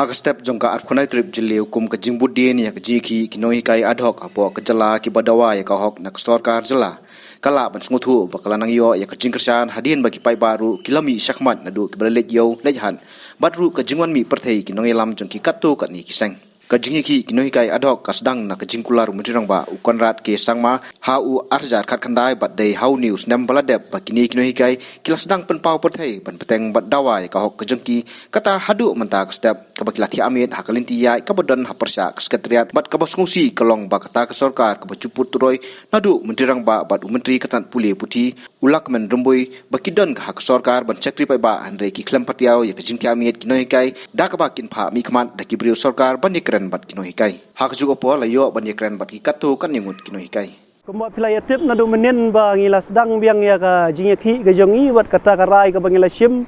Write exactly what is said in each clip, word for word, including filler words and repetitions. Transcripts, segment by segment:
Ha ka step jong ka arphew khyndai tarik Jylliew kum ka jingbud dien ïa ka jingïakhih ki nonghikai ad hoc hapoh ka jylla kiba dawa ïa ka hok na ka sorkar jylla, ka lah ban sngewthuh ba ka la nang ïoh ïa ka jingkyrshan hadien ba ki paidbah ruh ki la mih shakhmat naduh kiba la leit ïew leit hat bad ruh ka jingwan mih pyrthei ki nongïalam jong ki katto katne ki seng. Ka jingïakhih ki nonghikai ad hoc ka sdang na ka jingkular u Myntri Rangbah u Conrad K Sangma ha u ar hajar khatkhyndai bad dei ha une u snem ba la dep ba kine ki nonghikai ki la sdang pynpaw pyrthei ban bteng bad dawa ïa ka hok ka jong ki, kata haduh mynta ka step kaba ki la thiah miet ha ka lynti ïaid kaba don ha pyrshah ka Secretariat bad kaba sngewsih ka long ba kata ka sorkar kaba ju put turoi naduh u Myntri Rangbah bad u Myntri ka tnat pule puthi u Lahkmen Rymbui ba ki don ha ka sorkar ban shakri paidbah, hynrei ki khlem patiaw ïa ka jingthiah miet ki nonghikai da kaba kin phah mihkhmat da ki briew sorkar ban ïakren bad ki nonghikai. Ha kajuh ka por la ïoh ban ïakren bad ki katto katne ngut ki nonghikai. Kumba phi la ïa tip naduh mynnin ba ngi la sdang biang ïa ka jingïakhih ka jong ngi bad kata ka rai kaba ngi la shim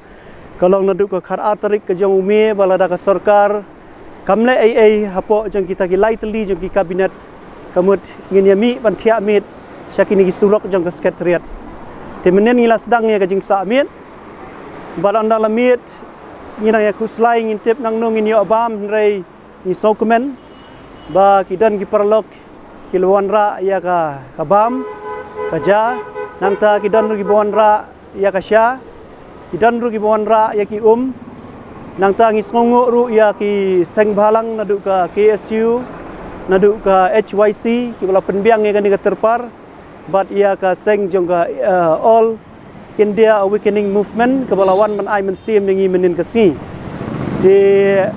ka long naduh ka khatar tarik ka jong u May ba lada ka sorkar kam leh ei ei hapoh jong kita ki lai tylli jong ki kabinet, ka mut ngin ïa mih ban thiah miet sha kine ki surok jong ka Secretariat. Te mynnin ngi la sdang ïa ka jingsah miet bad ynda la miet ngi nang ïa khuslai, ngim tip nangno ngin ïoh bam, hynrei ngi sngewkmen ba ki don ki paralok ki la wanrah ïa ka, ka bam ka ja, nangta ki don ruh kiba wanrah ïa ka sha, ki don ruh kiba wanrah ïa ki um. Nangta ngi sngewnguh ruh ïa ki seng bhalang naduh ka K S U, naduh ka H Y C kiba la pynbiang ïa kane ka tyrpar bad ïa ka seng jong ka, eh, All India Awakening Movement kaba la wan ban ai mynsiem ïa ngi mynnin ka sngi. Te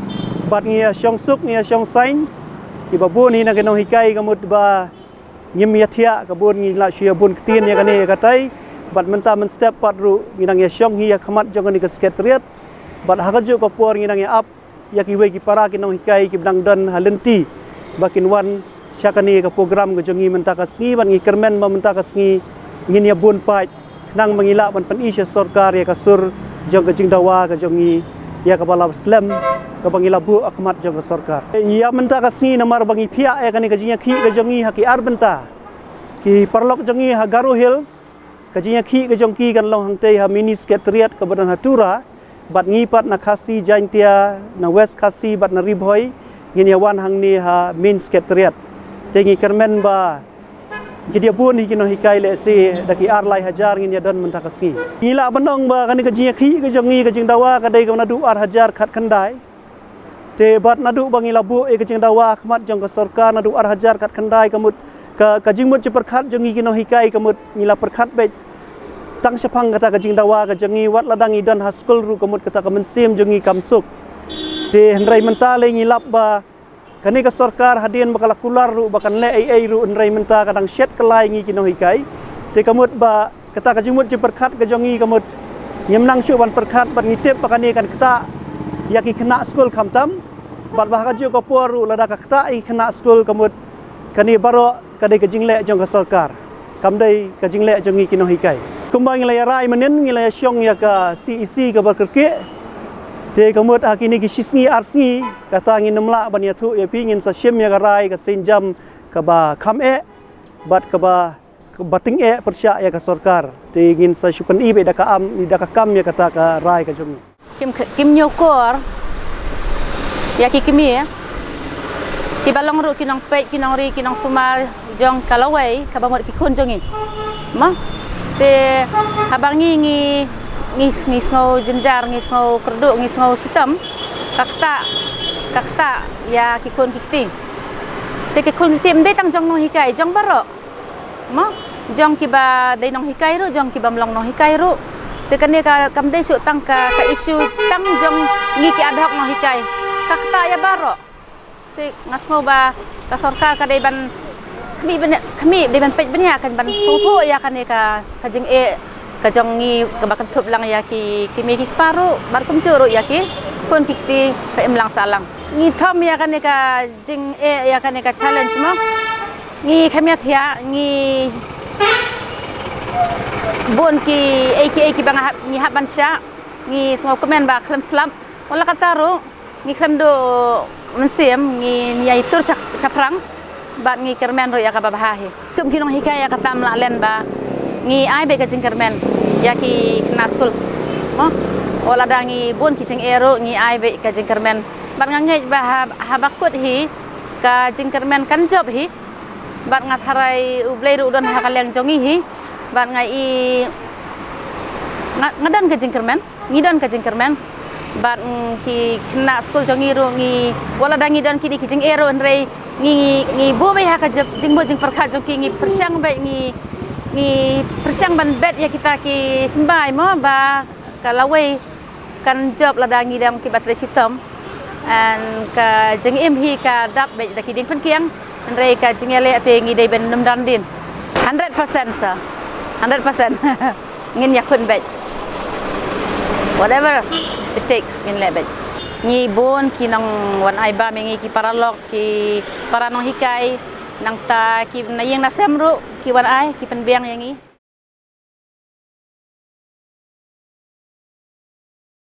bad ngi ïa shong suk, ngi ïa shong saiñ, kiba bun hi na ki nonghikai ka mut ba ngim ïa thiah, ka bun ngi la shu ïa bun ktien ïa kane ïa katai. Bad mynta mynstep pat ruh ngi nang ïa shong hi ïa khmat jong kane ka Secretariat. Bad ha kajuh ka por ngi nang ïa ap ïa kiwei ki para ki nonghikai kiba dang don ha lynti ba kin wan sha kane ka program ka jong ngi mynta ka sngi, bad ngi kyrmen ba mynta ka sngi ngin ïa bun paid khnang ba ngi lah ban pyni sha sorkar ïa ka sur jong ka jingdawa ka jong ngi, ïa kaba la slem kaba ngi la buh ha khmat jong ka sorkar. Ïa mynta ka sngi namar ba ngi phiah ïa kane ka jingïakhih ka jong ngi ha ki ar bynta. Ki paralok jong ngi ha Garo Hills, ka jingïakhih ka jong ki kan long hangtei ha Mini Secretariat kaba don ha Tura, bad ngi pat na Khasi Jaintia, na West Khasi bad na Ri Bhoi, ngin ïa wan hangne ha Main Secretariat. Te ngi kyrmen ba ki dei bun hi ki nonghikai, lehse da ki ar lai hajar ngin ïa don mynta ka sngi. Ngi lah ban ong ba kane ka jingïakhih ka jong ngi, ka jingdawa ka dei kaba naduh ar hajar khatkhyndai. Te bad naduh ba ngi la buh ïa ka jingdawa ha khmat jong ka sorkar naduh ar hajar khatkhyndai, ka mut ka, ka jingmut jingpyrkhat jong ngi ki nonghikai ka mut ngi la pyrkhat beit tang shaphang kata ka jingdawa ka jong ngi, wat lada ngi don ha skul ruh ka mut kata ka mynsiem jong ngi kam suk. Te hynrei mynta lei ngi lap ba kane ka sorkar hadien ba ka la kular ruh ba kan leh ei ei ruh, hynrei mynta ka dang shet kylla ïa ngi ki nonghikai. Te ka mut ba kata ka jingmut jingpyrkhat ka jong ngi ka mut ngim nang shuh ban pyrkhat, bad ngi tip ba kane kan ktah ïa ki khynnah skul khamtam. Bad ba ha kajuh ka por ruh lada ka ktah ïa ki khynnah skul ka mut kane baroh ka dei ka jingleh jong ka sorkar, kam dei ka jingleh jong ngi ki nonghikai. Kumba ngi la ïa rai mynnin, ngi la ïa shong ïa ka C E C kaba kyrkieh. Te ka mut ha kine ki shi sngi ar sngi kata ngin nym lah ban ïathuh ïa phi, ngin sa shim ïa ka rai ka sienjam kaba kham eh bad kaba, kaba tyngeh pyrshah ïa ka sorkar. Te ngin sa shu pyni beit da ka am, da ka kam ïa kata ka rai ka jong ngi. Kim, kim ñiewkor ïa ki kmie kiba long ruh ki nongpeit, ki nongri, ki nongsumar jong ka lawei kaba mut ki khun jong ngi. Mo? Te haba ngi, ngi, ngi, ngi sngew jynjar, ngi sngew kyrduh, ngi sngew shitom, ka ktah, ka ktah ïa ki khun ki kti. Te ki khun ki kti ym dei tang jong nonghikai, jong baroh. Mo, jong kiba dei nonghikai ruh, jong kibym long nonghikai ruh. Te kane ka kam dei shuh tang ka, ka issue tang jong ngi ki ad hoc nonghikai. Ka ktah ïa baroh. Te nga sngew ba ka sorkar ka dei ban khmih bniah, khmih, dei ban peit bniah, kan ban sngewthuh ïa kane ka, ka jingeh ka jong ngi kaba kynthup lang ïa ki, ki kmie ki kpa ruh bad kumjuh ruh ïa ki khun ki kti ba im lang sah lang. Ngi thom ïa kane ka jingeh, ïa kane ka challenge mo. Ngi khlem ïa thiah, ngi bun kiei kiei kiba nga hap, ngi hap ban shah, ngi sngewkmen ba khlem slap. Wat la katta ruh ngi khlem duh mynsiem, ngi, ngi ïai tur sha, shaphrang bad ngi kyrmen ruh ïa kaba bha hi. Kum ki nonghikai ïa kata ym lah len ba ngi ai beit ka jingkyrmen ïa ki khynnah skul. Mo, wat lada ngi bun ki jingeh ruh ngi ai beit ka jingkyrmen Bad nga ngeit ba ha, haba kut hi ka jingkyrmen kan jop hi. Bad nga tharai U Blei ruh u don ha ka liang jong ngi hi. Bad nga i nga, nga don ka jingkyrmen, ngi don ka jingkyrmen. Bad ngi khynnah skul jong ngi ruh ngi wat lada ngi don kine ki jingeh ruh hynrei ngi, ngi buh beit ha ka jing, jingmut jingpyrkhat jong ki ngi pyrshang beit ngi, ngi pyrshang ban bet ïa kita ki symbai mo ba ka lawei kan jop lada ngi dang ki ba trei shitom. And ka jingim hi ka dap beit da ki dieng pynkiang. Hynrei ka jingïaleh te ngi dei ban nym dang dien. Hundred percent sa. Hundred percent. Ngin ïakhun beit. Whatever it takes ngin leh beit. Ngi bun ki nongwan ai bam ïa ngi ki paralok ki para nonghikai. Nangta ki na ïing na sem ruh ki wan ai ki pynbiang ïa ngi.